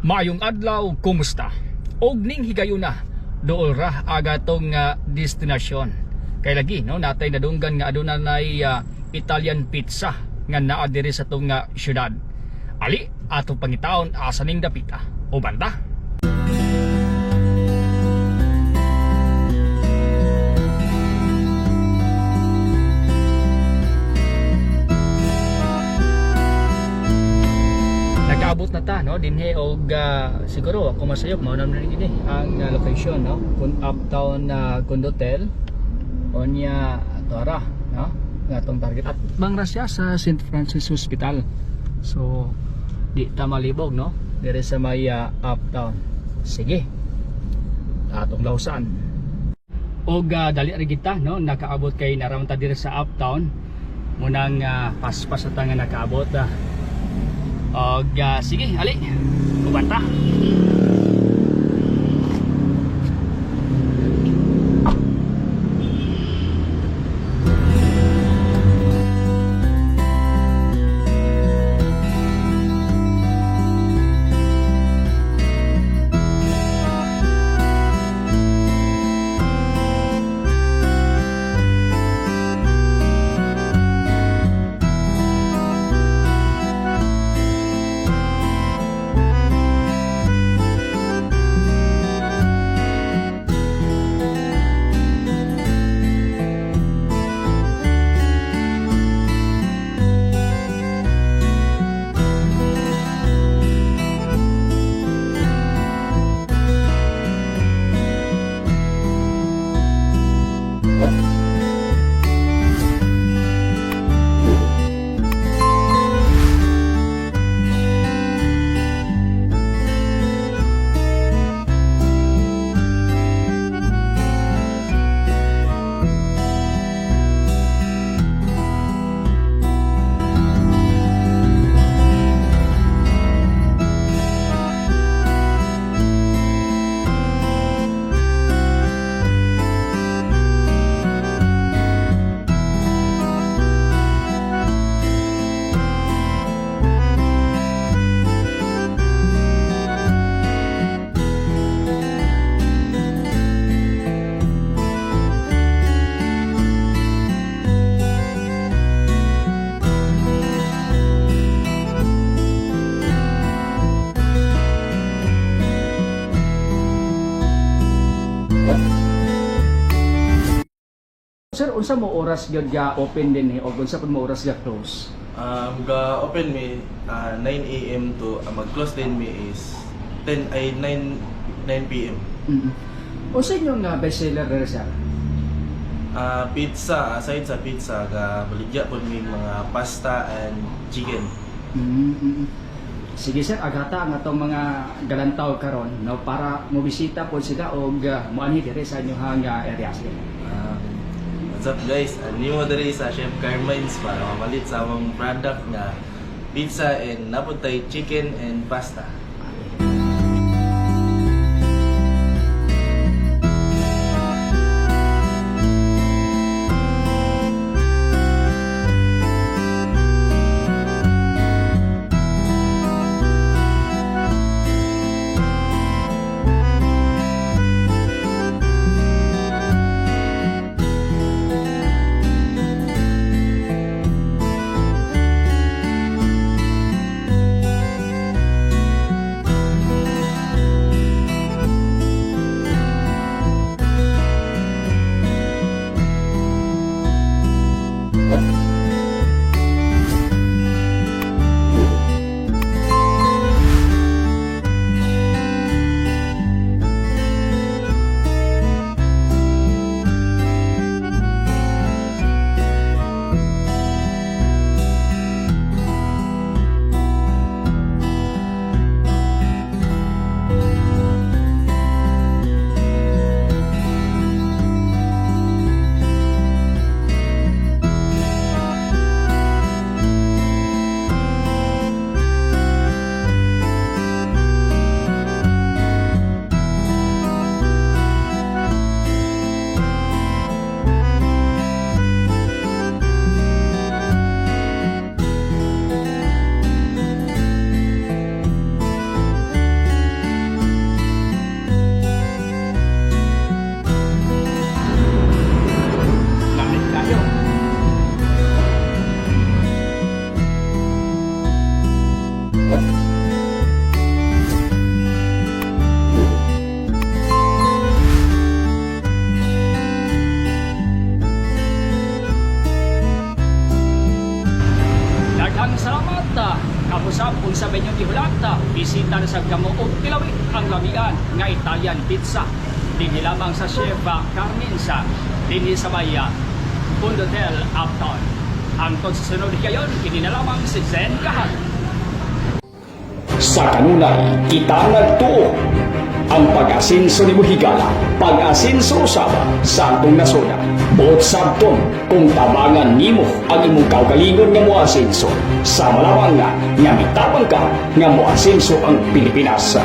Maayong adlaw, kumusta? Og ning higayuna, dool ra aga tong destinasyon. Kay lagi no natay nadunggan nga aduna nay Italian pizza nga naa diri sa tong syudad. Ali ato pangitaon asa ning dapita. O banda. Nakaabot na ta no dinhi og siguro ako masayop mao na rin ini ang location no kun Uptown Condotel onya Tora no nga atong target at bangra siya sa St. Francis Hospital, so di ta malibog no dire sa may Uptown. Sige, atong lawsan og dali ra kita no nakaabot kay naramta dire sa Uptown munang paspas ta nga nakaabot. Og sige, ali. Uban ta. Sir, unsa mo oras gyud ga open din eh og unsa pud mo oras ga close? Ga open mi 9 a.m. to mag-close din mi is 10 ay 9 9 p.m. Unsa inyong best seller diri, sir? Pizza, aside sa pizza, ga baligya pod mi mga pasta and chicken. Sige sir, agata ang atong mga galantaw karon no para mobisita pod sila og moanhi diri sa inyong area sir. What's up, guys? Animo diri sa Chef Carmine's para mamalit sa among product nga pizza and napuntay chicken and pasta. Ta, bisita na sa kamo og tilawi ang lamian nga Italian pizza. Dinhi lamang sa Chef Carmen's, dinhi sa may Condotel Uptown. Hangtod sa sunod kayon, kini na lamang si Zen Kahal. Sa kanunay, kita nagtuo. Ang pag-asinso ni Muhigala, pag-asinso usab sa atong nasod. Buot sabton kung tabangan nimo ang imong kaugalingon nga moasinso. Sama lamang nga, nga mitabang ka nga moasinso ang Pilipinas.